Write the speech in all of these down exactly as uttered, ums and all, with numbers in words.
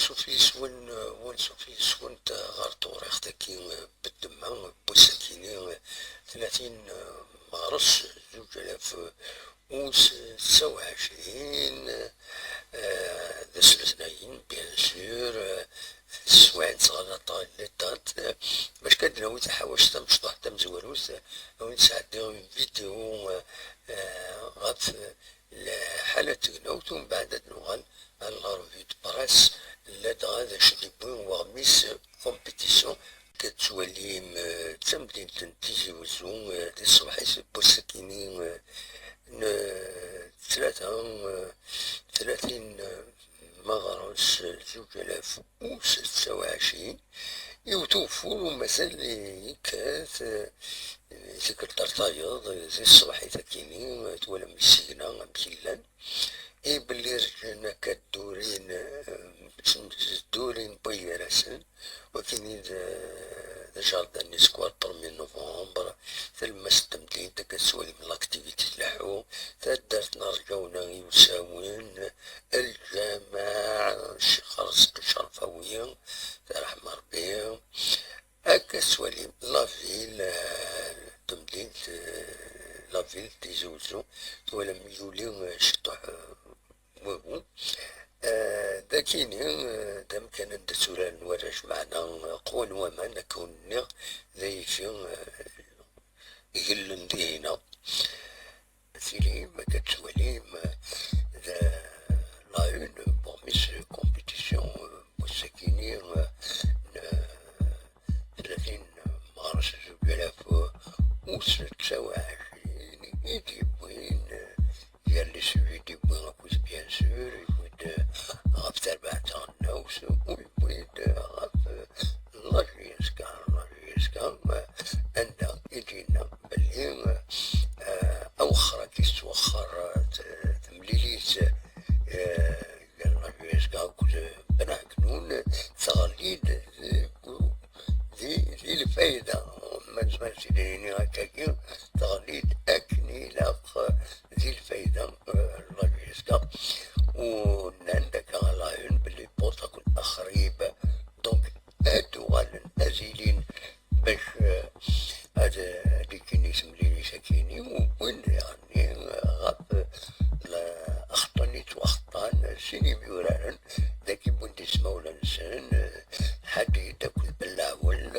Ansuf yis-wen, ansuf yis-went ɣer tewriqt-agi n ddemma n wass-agi-ni, tlatin meɣres zuǧ alaf u setta u ɛecrin, eh, d ass letnayen, bien sûr, eh, teswiɛt ɣer l'attente, eh, bac kan d-nawi taḥawact tamecṭuḥt tamezwarut, eh, ad wen-d-sɛeddiɣ une vidéo, eh, eh, ɣef, eh, lḥala n tegnawt, umbeɛd ad nuɣal ɣer la revue de presse, ladɣa d acu d-yewwi weɣmis compétition. Ad tettwalim, eh, d tamdint n Tizi Wezzu, eh, di ṣṣbeḥ-is n wass-agi-ni, eh, n, eh, tlata, eh, tlatin, eh, meɣres, eh, zuǧ alaf u setta u ɛecrin, iwet ugeffur u mazal yekkat, eh, tikkelt ar tayeḍ, eh, di ṣṣbeḥ-it akkin-i, eh, twalam isigna amek i llan. I belli rǧan akka ddurin, eh, ddurin n waygar-asen, wakin d, d jardin escoir premier novembre, talemmast n temdint, akka tettwalim l'activité tleḥḥu, taddart n Rǧawna i usawen, lǧameɛ, Ccix Rẓeq Ccerfawi, tarḥem Rebbi, akka tettwalim la ville, eh, temdint, eh, la ville Tizi Wezzu, twalam yuli, eh, ciṭuḥ, eh, wagu. Eh, dakini, eh, d amkan anda tturaren warrac, meɛna, eh, qwan waman, akka ur nniɣ, d ayefki, eh, gellen dihina. Tili, ma akka tettwalim, eh, d la une, bon, mis compétition, eh, wass-akini, eh, n, eh, tlatin meɣres zuǧ alaf u setta u ɛecrin, i d-yewwin, eh, gar les sujets d-yewwi akked, bien sûr, yewwi-d, eh, ɣef terbaɛt taɣelnawt, u yewwi-d, eh, ɣef, eh, la JSK, la JSK, eh, anda i d-yenna belli, eh, awexxer-agi tettwexxer, eh, t-, temlilit, eh, gar la JSK akked Ben Ɛeknun, teɣli-d deg di, di lfayda, ma nezmer ad tt-id-nini akkagi, teɣli-d akken ilaq, di lfayda, eh, la JSK. U nnan-d akka la une belli protocole axrib. Donc, ad uɣalen, ad ilin bac, eh, ad, ad ikkini temlilit akini, u wwin daɣenni, eh, ɣef, eh, la, axeṭṭen i ttwaxeṭṭan sin imyuraren, dagi wwin-d ismawla-nsen, eh, Ḥadid akked Bellaɛwel.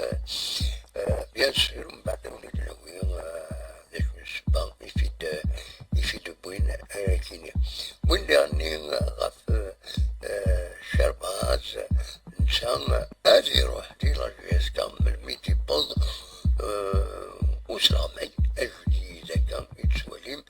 Eh, bien sûr, mbeɛd ad wen-id-nawi, eh, d acu n ssebba i t-id, i t-id-wwin ara kini. Wwin daɣenni, eh, ɣef, eh, Cerbaz, netta ad iruḥ di la JSK melmi d-yewweḍ, eh, usleɣmay, ajeudi d akka i tettwalim,